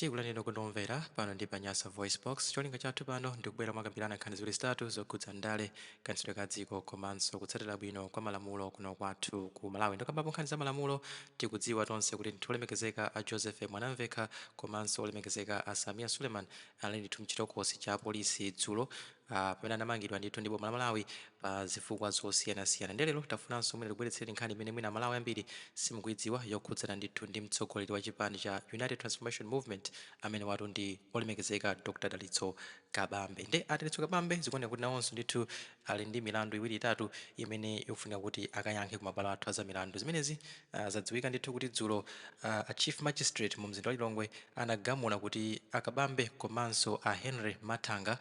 Tikulandireni kundomvera pano ndi pa Nyasa Voice Box. Cholinga chathu pano ndikubwera mwakambirana nkhani ziwiri zitatu zokhudza ndale, kayendetsedwe ka dziko komanso kutsatira bwino kwa malamulo kuno kwathu ku Malawi. Ndikambapo nkhani za malamulo, tikudziwa tonse kuti ndithu olemekezeka a Joseph Mwanamvekha komanso olemekezeka a Sameer Suleman ali ndithu mchitokosi cha polisi dzulo, pamene anamangidwa ndithu ndi boma la Malawi pa zifukwa zosiyanasiyana. Ndiye lero tafunanso mwina tikubweretseni nkhani imene mwina Amalawi ambiri simukuidziwa, yokhudzana ndithu ndi mtsogoleri wa chipani cha United Transformation Movement amene watu ndi olemekezeka Dr Dalitso Kabambe. Nde a Dalitso Kabambe zikuoneka kuti nawonso ndithu ali ndi milandu iwiri itatu imene ikufunika kuti akayankhe ku mabwalo athu a za milandu. Zimenezi zadziwika ndithu kuti dzulo a Chief Magistrate mu mzinda wa Lilongwe anagamula kuti a Kabambe komanso a Henry Mathanga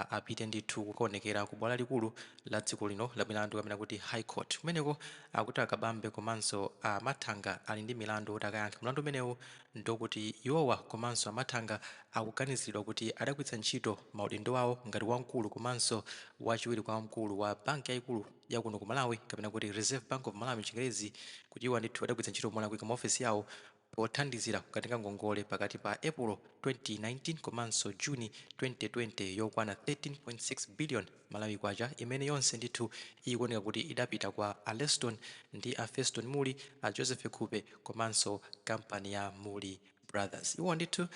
apite ndithu kukaonekera ku bwalo lalikulu la dziko lino la milandu kapena kuti High Court. Kumeneko akuti a Kabambe komanso a Mathanga ali ndi milandu oti akayankhe. Mlandu umenewu ndokuti iwowa komanso a Mathanga akuganiziridwa kuti adagwiritsa ntchito maudindo awo ngati wamkulu komanso wachiwiri kwa wamkulu wa banki yayikulu ya kuno ku Malawi kapena kuti Reserve Bank of Malawi mchingerezi, kuti iwo ndithu adagwiritsa ntchito molakwika maofesi yawo pothandizira kukatenga ngongole pakati pa Epulo 2019 komanso Juni 2020 yokwana 13.6 billion Malawi kwacha, imene yonse ndithu ikuoneka kuti idapita kwa a Leston ndi a Feston Muli, a Joseph Khupe komanso kampani ya Muli Brothers. Iwo ndithu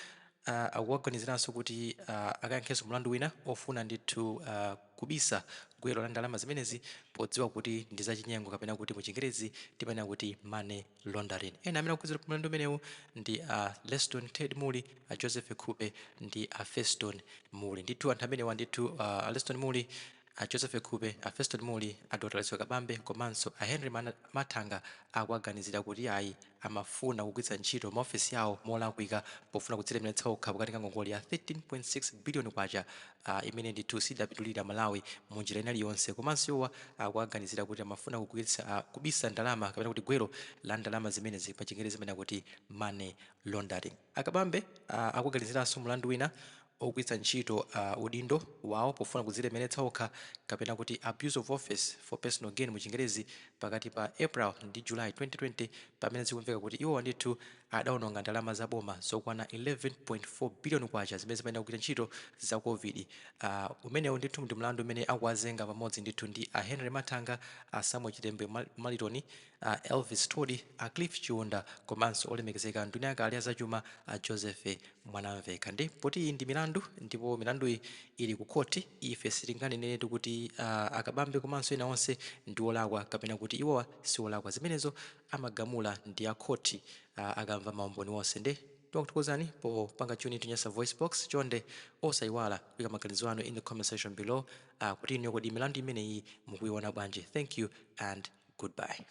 akuwaganiziranso kuti akayankhenso mlandu wina ofuna ndithu kubisa gwero la ndalama zimenezi podziwa kuti ndi zachinyengo kapena kuti muchingerezi timanena kuti money laundering. Ena amene akukhudzidwa pa mlandu umenewu ndi a Leston Ted Muli, a Joseph Khupe ndi a Feston Muli. Ndithu anthu amenewa ndithu, a Leston Muli, a Joseph Khupe, a Feston Muli, a Dr Dalitso Kabambe komanso a Henry Mathanga, akuwaganizira kuti ayi, amafuna kugwiritsa ntchito maofesi awo molakwika pofuna kudzilemeretsa okha pokatenga ngongole ya 13.6 billion kwacha, imene ndithu sidapindulira Malawi mu njira ina iliyonse. Komanso iwowa akuwaganizira kuti amafuna kugwiritsa kubisa ndalama kapena kuti gwero la ndalama zimenezi, pa chingerezi imanena kuti money laundering. A Kabambe akuganiziranso mlandu wina ogwiritsa ntchito udindo wawo pofuna kudzilemeretsa okha kapena kuti abuse of office for personal gain mu chingerezi pakati pa April ndi July 2020, pamene zikumveka kuti iwowa ndithu adaononga ndalama za boma zokwana 11.4 billion kwacha zimene zimayenera kugwira ntchito za COVID. Umenewu ndithu ndi mlandu umene akuwazenga pamodzi ndithu ndi a Henry Mathanga, a Samuel Chitembwe Malitoni, a Elvis Thodi, a Cliff Chiunda komanso olemekezeka nduna yakale ya zachuma a Joseph Mwanamvekha. Ndi poti iyi ndi milandu ndipo milanduyi ili ku khoti, ife sitinganeneretu kuti a Kabambe komanso ena onse ndi olakwa kapena kuti iwowa si olakwa. Zimenezo amagamula ndi a khoti akamva maumboni onse. Nde timakuthokozani popanga tune to Nyasa Voice Box. Chonde osayiwala kuyika maganizo anu in the comment section below, kuti inuyo kodi milandu imeneyi mukuiona bwanji? Thank you and goodbye.